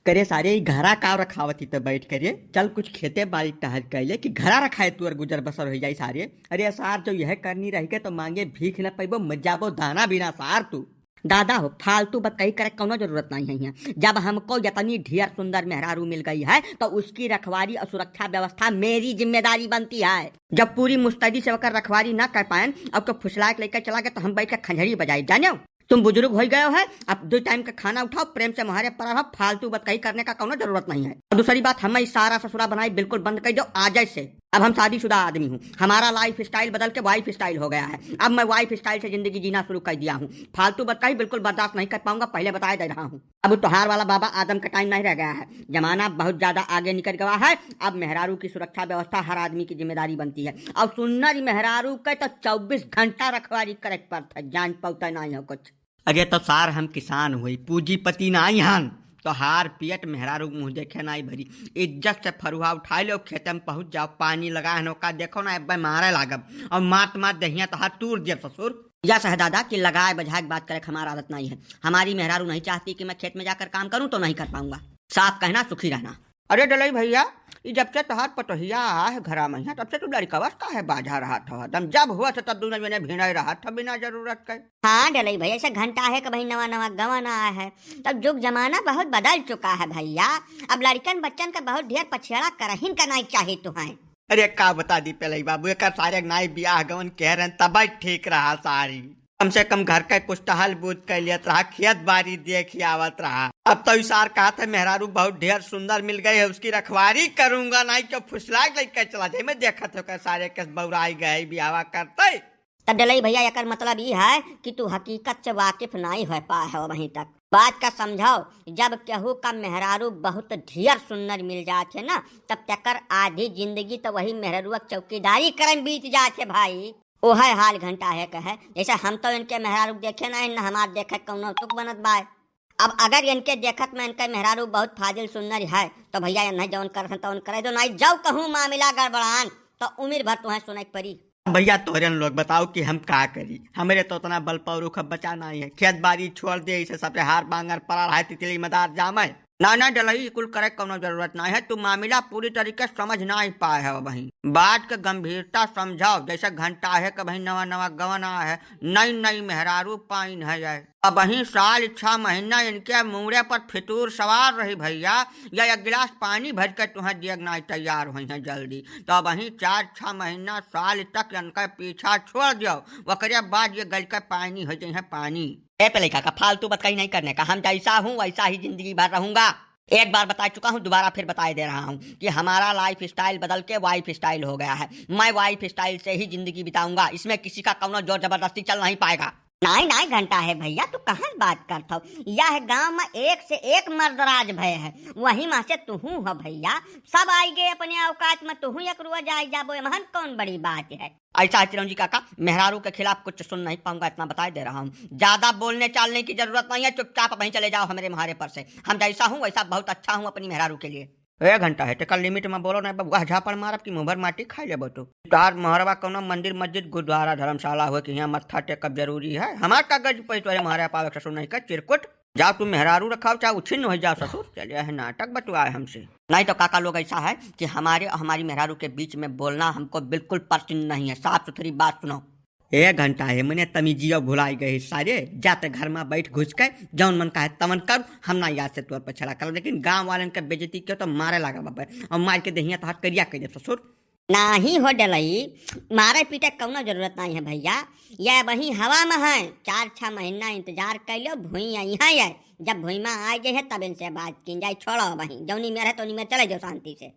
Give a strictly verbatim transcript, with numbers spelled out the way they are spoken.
करे सारे, ई घरा काव रखावत ही तो बैठ करे, चल कुछ खेते बारी टहल कैले कि घरा रखाए तुअर गुजर बसर हो जाई सारे। अरे सार, जो यह करनी रह के तो मांगे भीख न पैबो, मर जाबो दाना बिना सार तू। दादा हो, फालतू बतकही करे कौनो जरूरत नहीं है यहाँ। जब हमको इतनी ढेर सुंदर मेहरारू मिल गई है तो उसकी रखवारी और सुरक्षा व्यवस्था मेरी जिम्मेदारी बनती है। जब पूरी मुस्तैदी से ओकर रखवारी ना कर पाएन, अब तो फुसला के लेकर चला गए तो हम बैठ के खंजड़ी बजाई, जाने हो? तुम बुजुर्ग हो गए हो, अब दो टाइम का खाना उठाओ, प्रेम से मोहारे पर रहो, फालतू बतकही करने का कौनो जरूरत नहीं है। और दूसरी बात, हमें इस सारा ससुरा बनाई बिल्कुल बंद कर दो आज से। अब हम शादीशुदा आदमी हूँ, हमारा लाइफ स्टाइल बदल के वाइफ स्टाइल हो गया है। अब मैं वाइफ स्टाइल से जिंदगी जीना शुरू कर दिया हूँ। फालतू बतकही बिल्कुल बर्दाश्त नहीं कर पाऊंगा, पहले बताए दे रहा हूँ। अब तोहार वाला बाबा आदम का टाइम नहीं रह गया है, जमाना बहुत ज्यादा आगे निकल गया है। अब मेहरारू की सुरक्षा व्यवस्था हर आदमी की जिम्मेदारी बनती है। अब सुन्नर मेहरारू के तो चउबीस घंटा रखवारी करे के पड़ता है, जान पौता नहीं हो कुछ। अरे तो सार, हम किसान हुई, पूंजीपति नाई हन, तोहार पियट मेहरारू मुँह देखे नाई भरी। इज्जत से फरुहा उठाई लो, खेते में पहुँच जाओ, पानी लगा है नौका, देखो ना, अब्बे मारे लागब, और मात मात दहिया तोहार तूर दियब ससुर। या सहदादा कि लगाए बझाए के बात करे के हमार आदत नाई है। हमारी मेहरारू नहीं चाहती कि मैं खेत में जाकर काम करूँ तो नहीं कर पाऊंगा। साफ कहना, सुखी रहना। अरे डलई भैया, ई जब से तोहार पतोहिया आए है घरा में, तब से तू लड़कवा से काहे बाझा रहत हो? एकदम जब हुआ था तब दोनों जने भिड़े रहत हो बिना जरूरत के। हाँ डलई भैया, ऐसे घंटा है कि भाई नवा नवा गवन आया है, तब जुग जमाना बहुत बदल चुका है भैया। अब लड़कन बच्चन का बहुत ढेर पछेड़ा करहिन का नाई चाही तुहैं। अरे का बता दी पेलई बाबू, एकर सारे नाई बियाह गवन कह रहे तब ठीक रहा सारी। कम से कम घर का कुछ टहल बूझ कर लियत रहा, खेत बारी देख आवत रहा। अब तो ई सार कहत है मेहरारू बहुत ढेर सुंदर मिल गई है, उसकी रखवारी करूंगा, नाई क्यों फुसला के लेके चला जाए। मैं देखत हो का सारे के बौराई गए बियाह करते। तब डलई भैया, एकर मतलब ई है कि तू हकीकत से वाकिफ नाई हो पाए हो अबहीं तक। बात का समझाओ, जब केहू का मेहरारू बहुत ढेर सुंदर मिल जात है ना, तब तेकर आधी जिंदगी तो वही मेहरारुआ के चौकीदारी करे में बीत जात है भाई। ओहे हाल घंटा है कहे, जैसे हम तो इनके मेहरारू देखे ना, न हमार देखे कौनो तुक बनत बाय। अब अगर इनके देखत में इनके मेहरारू बहुत फाजिल सुंदर है, तो भैया इन्हें जौन कर तौन करे दो, नहीं जाओ कहूँ मामला गड़बड़ान, तो उम्र भर तुम्हें सुने के पड़ी। भैया तोहरे लोग बताओ कि हम का करी, हमरे तो उतना बल पौरुख अब बचा नहीं है। खेत बारी छोड़ दे, इसे सब हार बांगर पड़ा रहा है, तितली मदार जामे। ना ना डलई, कुल करे कौनो जरूरत नहीं है, तू मामला पूरी तरीके से समझ नहीं पाए है। वही बात के गंभीरता समझाओ, जैसे घंटा है कि वही नवा नवा गवन आया है, नई नई मेहरारू पाइन है। अब वही साल छह महीना इनके मूड़े पर फितूर सवार रही भैया, या एक गिलास पानी भर के तुम्हें दिए नाई तैयार हुई है जल्दी। तो अब वही चार छह महीना साल तक इनका पीछा छोड़ दियो, ओकरे बाद ये गल के पानी हो जाए पानी। ए पेलई काका, फालतू बतकही नहीं करने का, हम जैसा हूँ वैसा ही जिंदगी भर रहूंगा। एक बार बता चुका हूँ, दोबारा फिर बताए दे रहा हूँ कि हमारा लाइफ स्टाइल बदल के वाइफ स्टाइल हो गया है। मैं वाइफ स्टाइल से ही जिंदगी बिताऊंगा, इसमें किसी का कौनो जोर जबरदस्ती चल नहीं पाएगा। नाई नाई घंटा है भैया, तू कहाँ बात करत हो? यह गांव में एक से एक मर्दराज भय है, वही में से तुहू हो भैया। सब आई गए अपने औकात में, तुहू एक रोज आई जाबो, एमहन कौन बड़ी बात है? ऐसा है चिरंजी काका, मेहरारू के खिलाफ कुछ सुन नहीं पाऊंगा, इतना बताए दे रहा हूँ। ज्यादा बोलने चालने की जरूरत नहीं है, चुपचाप वहीं चले जाओ हमारे मुहारे पर से। हम जैसा हूँ वैसा बहुत अच्छा हूँ अपनी मेहरारू के लिए। ए घंटा है, तेकर लिमिट में बोलो, नहीं बबुआ झापड़ मारब कि मुंह भर माटी खाई लेबो तू। तार मोहरवा कौनो मंदिर मस्जिद गुरुद्वारा धर्मशाला हो कि यहाँ मत्था टेकब जरूरी है? हमार का गज पे तोरे मोहरे पावे के ससुर नहीं का चिरकुट। जाओ तू मेहरारू रखाओ, चाहे उछिन्न हो जाओ ससुर। चलिए है नाटक बतवाए हमसे। नहीं तो काका लोग, ऐसा है कि हमारे और हमारी मेहरारू के बीच में बोलना हमको बिल्कुल पसंद नहीं है। साफ सुथरी बात सुनो। ए घंटा है, मने तमीजिया भुलाई गए सारे। जाते घर में बैठ घुस के जौन मन का है तवन कर, हम ना याद से तोर पछड़ा कर, लेकिन गांव वालन के बेइज्जती कियो तो मारे लागा बाबा, और मार के देहिया तो हाथ करिया कर दे ससुर। नाही हो डलई, मारे पीटे कौनो जरूरत नहीं है भैया, यह वही हवा में है। चार छह महीना इंतजार कर लो, भुई यहाँ है, जब भुई में आ गए है तब इनसे बात की जाए। छोड़ो वहीं, जौनी मेर है तौनी मेर चले जाओ शांति से।